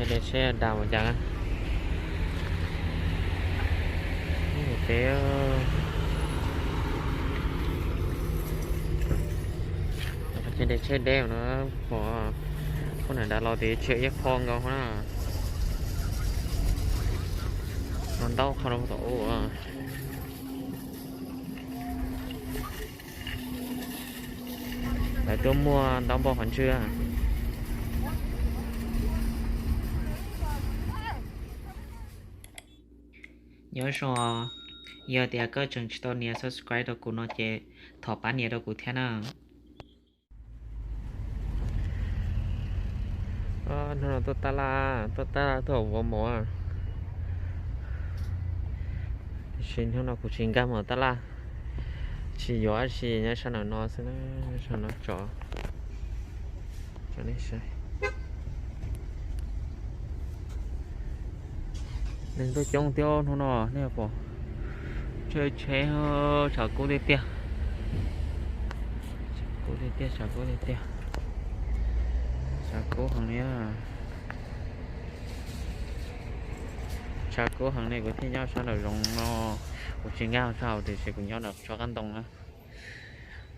Ntes tsheb dag mus cas na. Pem ces ntes tsheb deb no, pom poj niam dav los tias tsis iab qho nkaus na. No ntaub qho rau tom ub. Lawv tuaj muaj ntaub npauj qhov ntswg. Nyob zoo, yog tias koj tseem tsis tau nias subscribe rau kuv no ces thov pab nias rau kuv thiab na. Hnub no tuaj tab laj, tuaj tab laj tuaj vov mov. Tiam sis hnub no kuv tsis nkag mus tab laj, tsis yuav dab tsi, nyob sab nraum no xwb na, sab no tso. Neeg tuaj coob thiab hnub no nej pom, tsheb, tshav kub tiag tiag, kub tiag tiag, tshav kub tiag tiag, tshav kub heev li. Tshav kub heev li kuv thiaj nyob sab nraum zoov no, kuv tsis nkag sab hauv tiam sis kuv nyob nram tsob qab ntoo na.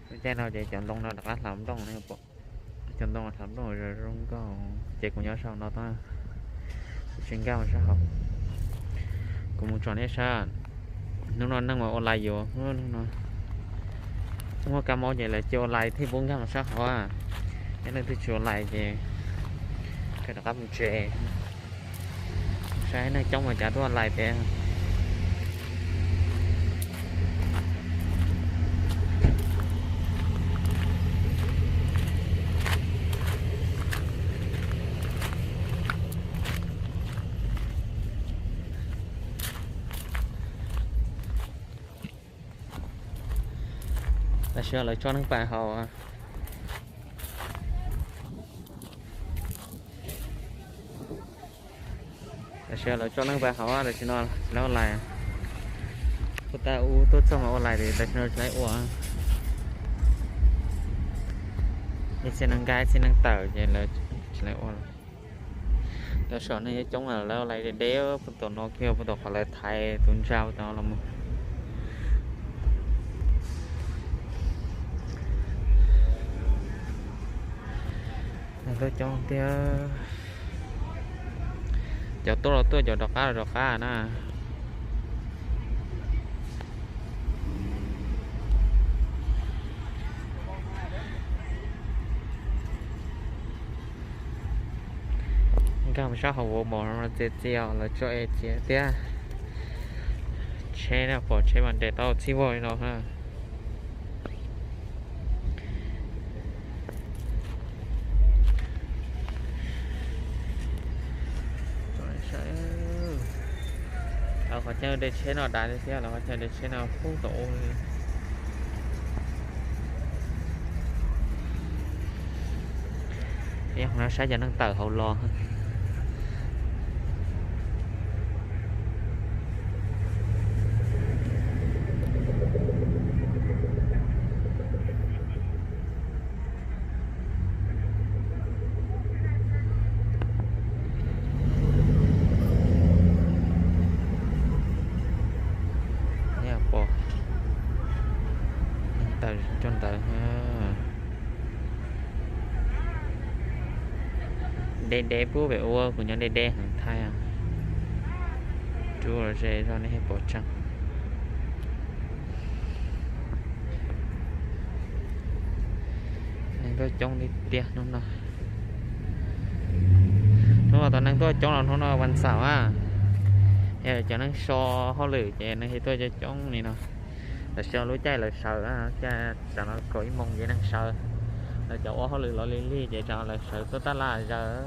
Lub caij no ces cov ntoo no rov qab hlawv nplooj, cov ntoo hlawv nplooj zoo nkauj ces kuv nyob sab hauv no tod, kuv tsis nkag sab hauv. Kuv mus tsom nej saib, hnub no neeg mas ua lais yuav, hnub no muaj kab mob ces lawv cia ua lais thiaj pub nkag mus sab hauv. Yog leej twg tsis ua lais ces kawg rov qab mus tsev. Saib neeg coob mas cas tuaj ua lais tiag. Tam sim no lawv tso neeg pais hauv. Tam sim no lawv tso neeg pais hauv, tam sim no tsis lawv ua lais. Puag ta ub tuaj txog mas ua lais, tam sim no tsis lawv ua. Ib txhia neeg nkag ib txhia neeg tawm ces lawv tsis lawv ua. Lawv saum neeg coob coob, lawv ua lais deb deb puag tom no kiag, puag tom qhov lawv thaiv tus ntsa puag tom no los mus. Neeg tuaj coob tiag. Cov tuaj los tuaj, cov rov qab los rov qab na. Nkag mus sab hauv Walmart no txias txias, lawv tso es txias tiag. Tsheb na, pom tsheb mas nres tau txhij vog li no na. Lawv qhov chaw de tsheb no dav tiag thiab, lawv qhov chaw de tsheb no pub tom ub li. Yog no saib cov neeg tawm hauv los. Pom tawm rau ntawd. De de pub pem ub, kuv nyob de de heev thaij. Rub los ze zog nej pom tseeb. Neeg tuaj coob tiag tiag hnub no. Hnub no tau neeg tuaj coob los hnub no vas xaum a, yog cov neeg so hauj lwm ces neeg thiaj tuaj coob coob li no. Tam sim no lub caij lawv sawv, caij tsam no kaum ib moos ces neeg sawv. Lawv cov ua hauj lwm los lig lig ces tsam no lawv sawv tuaj tab laj zaws.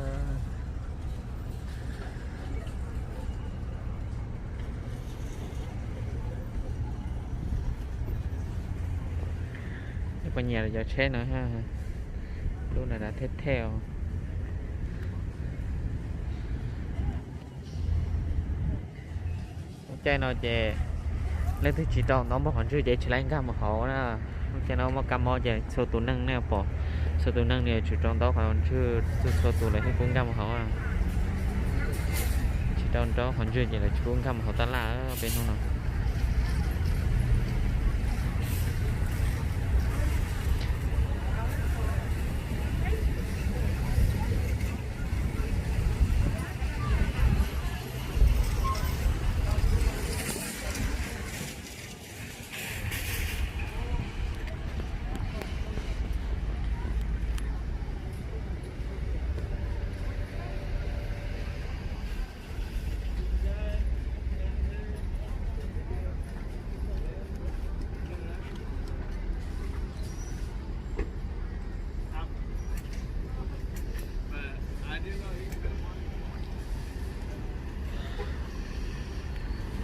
Poj nyiam cov tsheb no, lub no na thej thej. Lub caij no ces leej twg tsis rau ntaub npog qhov ntswg ces tsis laib nkag mus hauv na. Lub caij no muaj kab mob ces txhua tus neeg nej pom, txhua tus neeg nws yuav tsum rau ntaub qhov ntswg, txhua tus lawv thiaj pub nkag mus hauv. Rau nraub qhov ntswg ces lawv tsis pub nkag mus hauv tab laj peb hnub no.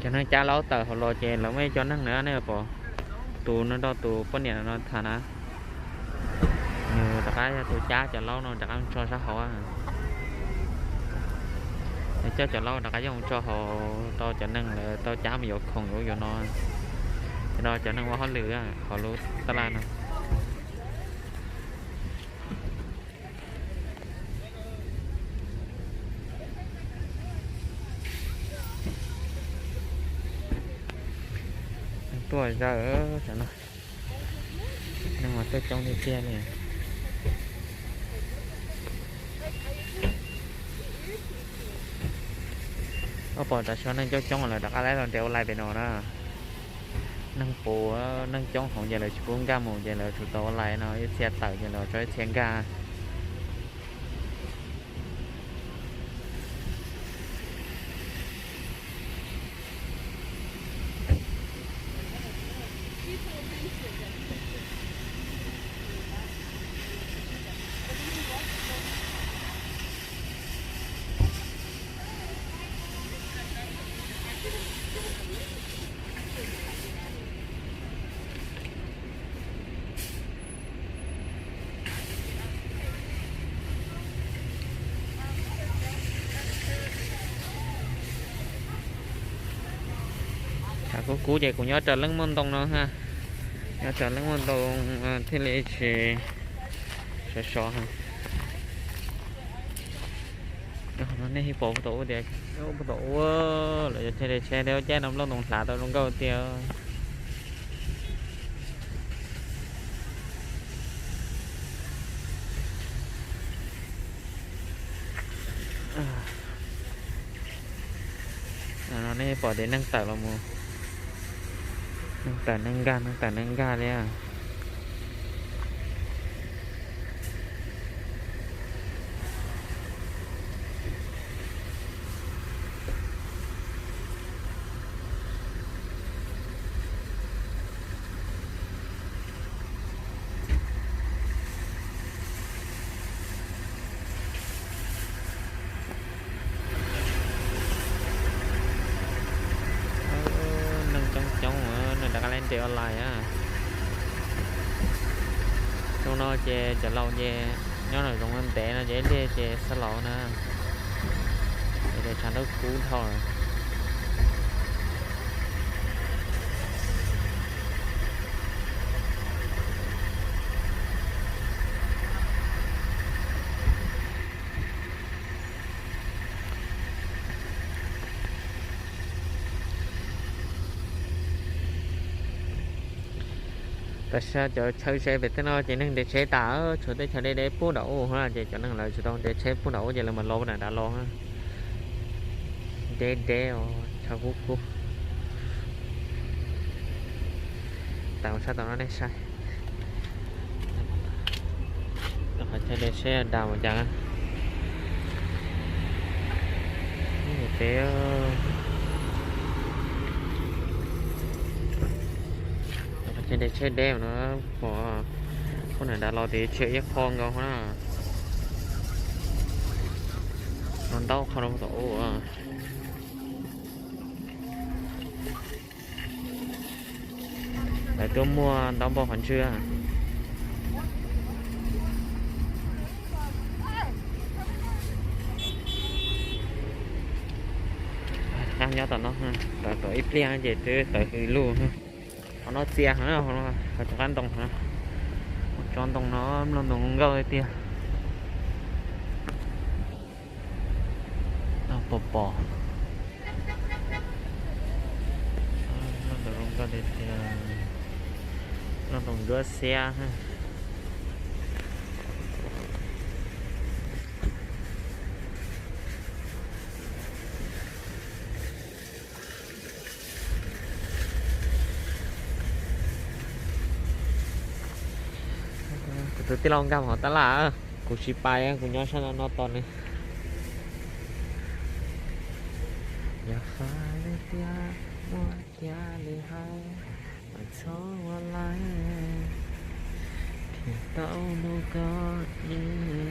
Cov neeg cab laub tawm hauv los ces lawv muaj ib co neeg na, nej pom tus no nrog tus poj niam no tham na, nws rov qab yog tus cab cov laub no rov qab tso sab hauv. Coj cov laub rov qab yog tso hauv rau cov neeg lawv tau cab mus yuav khoom yuav no. Ces no cov neeg ua hauj lwm hauv lub tab laj no. Tuaj zawm, neeg mas tuaj coob tiag tiag li. Koj pom tam sim no neeg coob coob lawv rov qab lab los nres ua lais pem no na. Neeg puv, neeg coob heev ces lawv tsis pub nkag mus ces lawv tsum tau ua lais no, ib txhia tawm ces lawv tso ib txhia nkag. Tshav kub kub ces kuv nyob raws leej muaj ntoo no ha, nyob raws leej muaj ntoo thiaj li tsis sov sov. Nej pom puag tom ub tias, puag tom ub lawv thiaj li tsheb thiab caij no nplooj ntoo hlav tau zoo nkauj tiag. No nej pom tias neeg tawm los mus, neeg tawm neeg nkag, neeg tawm neeg nkag li. Neeg coob coob, neeg rov qab lab nres ua lais. Xyoo no ces cov laus ces nyob nram zoov ntev no ces ib pliag ces xab laus na, es tshav ntuj kub dhau. Tam sim no cov chaw tsev pem tej no ces neeg nres tsheb tas, tshuav tej chaw deb deb puag nram ub na, ces cov neeg lawv tsis tau nres tsheb puag nram ub ces lawv mam los nram dav los. Deb deb os, tshav kub kub. Tawm sab tom no nej saib. Qhov chaw nres tsheb dag mus cas. Peb, qhov chaw nres tsheb deb no, pom pub nram dav los tias tshiab ib qho nkaus na. No ntaub qhov no tom ub. Lawv tuaj muag ntaub npog qhov ntswg. Rov qab nyob tom no, tawm tau ib pliag ces twb tawm hws lug. Qhov no txias heev, qhov rov qab ntoo, tsob ntoo no nplooj ntoo nkauj tiag. Pom pom. Tias loj ntoos nruab xiab. Kuv tus tij laug nkag hauv tab laj, kuv tsis pais, kuv nyob sab no tos nws. Yog hais tias muaj kiag li hais, mas txhob ua lawm, thiaj tau mus koj ib